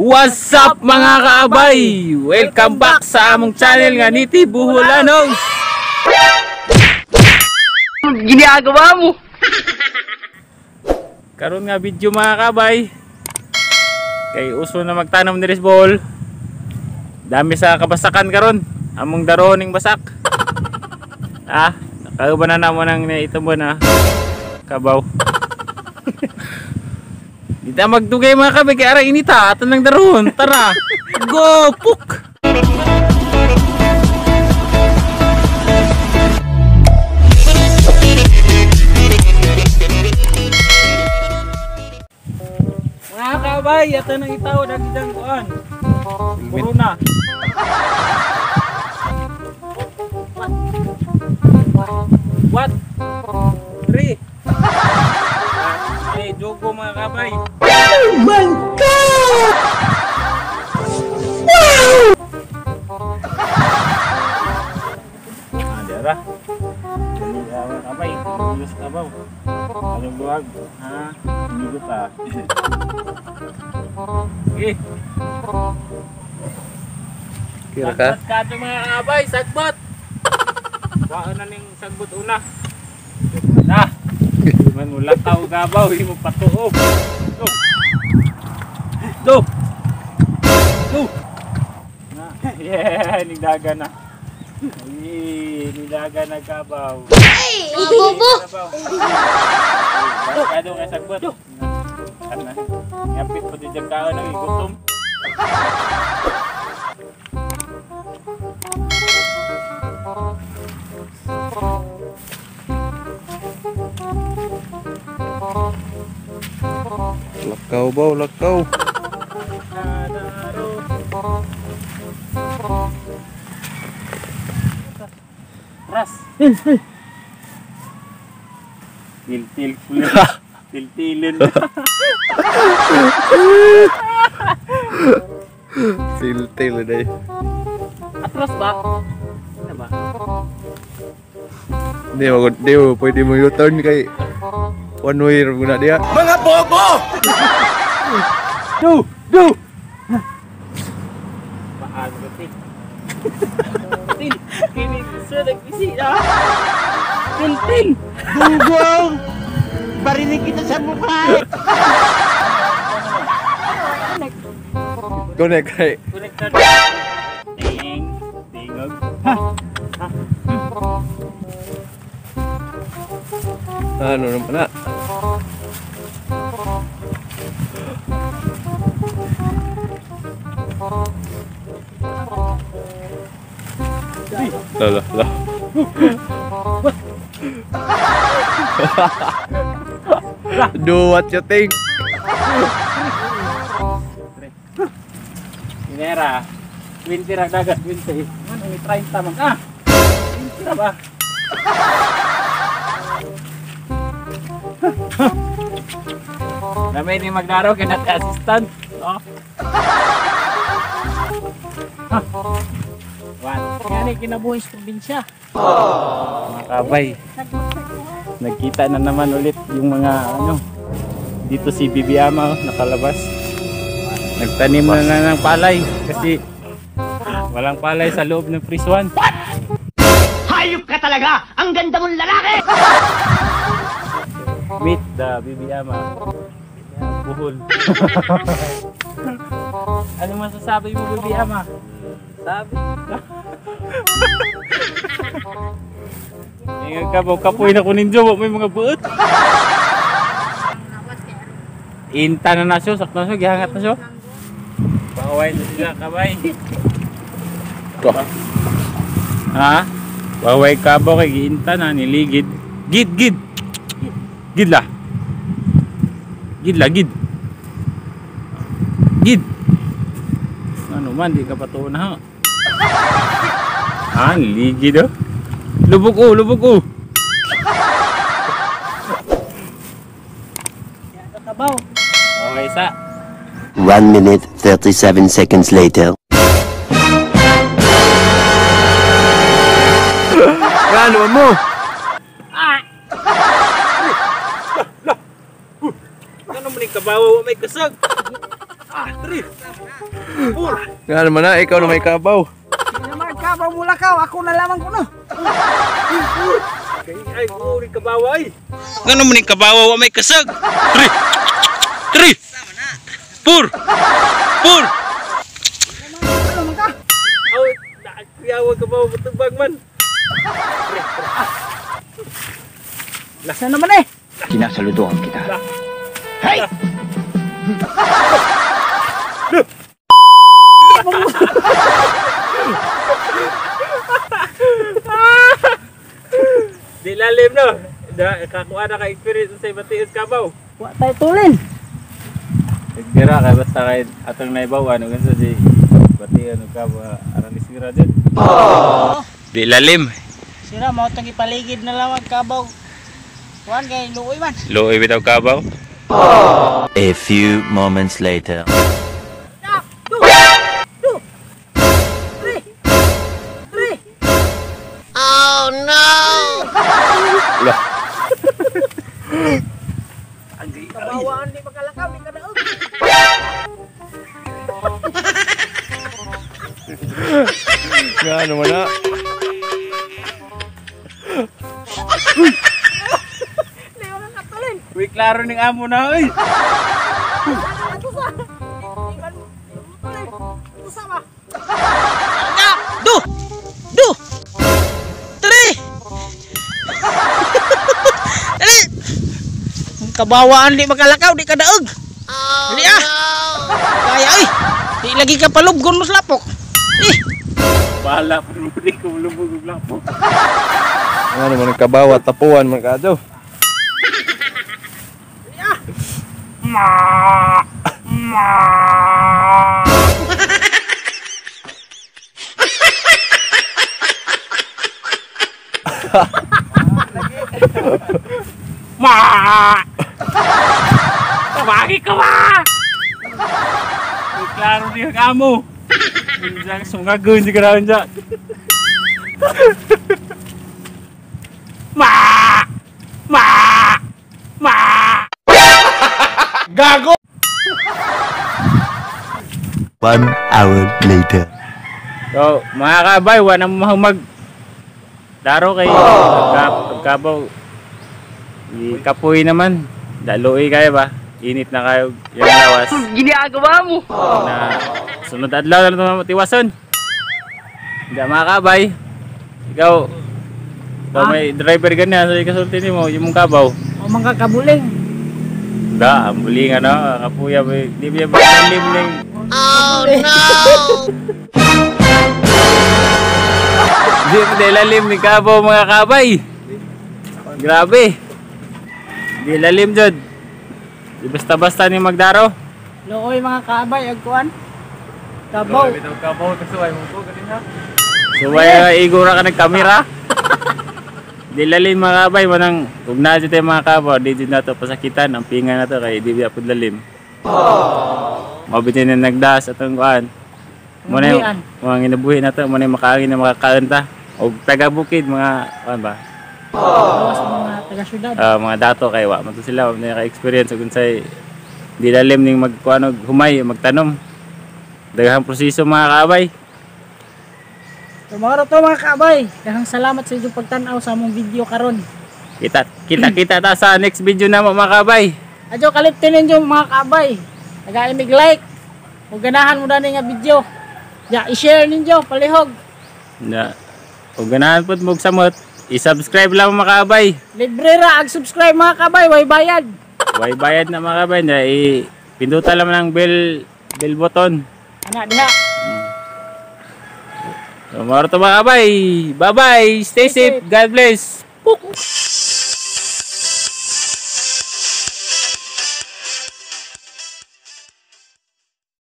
What's up, mga kaabay? Welcome back sa among channel nga Niti Buholanos. Ginagawa mo? Karon nga video, mga kaabay, kay uso na magtanom ni Bohol. Dami sa kabasakan karon. Among daroning basak. Ah, nakauban na namo nang ito mo na kabaw. Di ta magdugay, mga kabay, kay ara inita aton lang daron. Tara. Go puk. Mga kabay, ato nang itaw dagidang kuan. Corona. What? 3. Hey, jogo, mga kabay. Oh my God! Wow! Ah, dara. Mga kabay, Diyos kabaw. Anong buwag? Ha? Hindi pa. Okay. Kira ka? Sagbot ka ito, mga kabay, sagbot! Waan na ning sagbot una. Na! Man mo lakaw gabaw, hindi mo patuo. Do! Do! Do! Na. Yeah, nigdaga na. Ay, nidaga na gabaw. Ay, bobo! Kado kay sagbot. Kana. Ngapit pa di kaon ang gutom. Lakaw ba, lakaw. Ras. Til-til til-tilin. Til-til day. Atras ba? Ano ba? Di mo, di mo pwede mo U-turn kay one way mo na diya. Mga bobo! Do! Do! Paano ka, til? Til! Kini sa nagbisi na! Til! Til! Gugong! Barinig kita sa mukha! Connect kay. Connect na. Ting! Tingog. Ha! Ha! Ano naman na? La la la. Do what you think. Minera, 20 ra dagat, 20. Man ang 30 man. Ah. 20 ra ba? Namay ni maglaro kay nat assistant. Oh. One. Kaya kinabuhi sa probinsya. Mga kabay, nagkita na naman ulit yung mga ano. Dito si Bibi Ama, oh, nakalabas. Nagtanim na ng palay kasi walang palay sa loob ng Freeze 1. What? Hayop ka talaga! Ang ganda mong lalaki! Meet the Bibi Ama. Buhol. Ano masasabi mo, Bibi Ama? Sabi. Ingat ka ba? Kapoy na kunin dyo. May mga buot. Inta na na siya. Sakto na siya. Gihangat na siya. Baway na sila, kabay. Ha? Baway ka ba? Kay giinta na. Niligid. Gid, gid. Gid lah. Gid lah, gid. Gid. Ano man, di ka patuo na ha. Ah, niligid oh. Lubog oh, lubog oh. Kabaw. Okay, sa. 1 minute 37 seconds later. Ano mo? Ah. Lah, lah. Ano man ni kabaw, may kusog. 3, 4. Nga naman na, ikaw na may kabaw. Naman kabaw mo lakaw, ako na lamang ko no. Ay, ko rin kabawa ay. Ngano man ning kabawa wa may kasag? 3, 3, 4, 4. Ano man ka? Aw, kuyawa kabawa matubag man. Sa naman eh. Sinasaludohan kita. Hey! Di lalim no. Da kakuha na ka experience sa batiis kabaw. Wa tayo tulin. Nagbira kay basta kay atong naibawan ug unsa si batian ug kabaw aron isira jud. Di lalim. Sira mao tong ipaligid na lamang kabaw. Kuan kay luoy man. Luoy bitaw kabaw. A few moments later. 2, 2, 3, 3. Oh no! Lah. Kabawaan di makalakaw di kadaog. Nga naman na. Di mo katulin. Uy, klaro ning amo na oy. Ato sa. Di man tulin. Ato sa ba? Du. Du. 3. Dali. Kabawaan di makalakaw di kadaog. Oh Dali ah. Kaya oy. Di lagi ka palubgon mo sa lapok. Eh. Bahala po mo di ko lubog og lapok. Nga naman ang kabawa, tapuan man ka daw. Ma! Tawagi ka ba? Uy, klaro ni ang amo. Minsan sungagon si graon siya. Ma! Ma! Ma! Gago! 1 hour later. So, mga kabay, wala nang mahumag. Daro kay pagkabaw. Kapoy naman. Daloy kayo ba? Init na kayo. Yung lawas. Ginagawa mo! Na sunod adlaw na lang tiwason. Hindi mga kabay. Ikaw, ikaw may driver ganyan. So, ikasulti nimo yung mong kabaw. O mga kabuling. Da, ang buling ano, kapuya ba? Di ba ba lalim ning Oh no! Di ba lalim ni kabaw mga kabay? Grabe. Di lalim jud. Di basta-basta ni magdaro. Luoy mga kaabay ag kuan. Kabaw. Kabaw kasuway mo ko ganina. Suway igura ka nagkamera. Di lalim mga kabay manang ug naa jud tayo mga kabaw, di jud nato pasakitan ang pinga nato kay di biya pud lalim. Mao bitin na nagdas atong kuan. Mo na mga ginabuhi nato, mo na makaangin na makakaon ta. Og taga bukid mga kuan ba? Gawas mga taga syudad. Mga dato kay wa man to sila, wa man ka-experience ug unsay di lalim ning magkuan og humay, magtanom. Daghang proseso mga kaabay. So mga to mga kaabay, daghang salamat sa inyong pagtan-aw sa among video karon. Kita kita ta sa next video na mo mga kaabay. Adyo kaliptin ninyo mga kaabay. Taga-imig like. Ug ganahan mo dani nga video. Ya, i-share ninyo palihog. Na ug ganahan pud mo samot, i-subscribe lang mga kaabay. Libre ra ag subscribe mga kaabay, way bayad. Way bayad na mga kaabay na i-pindutan lang ng bell button. Ana diha. So, mga to mga kabay. Bye-bye. Stay safe. God bless. Puk.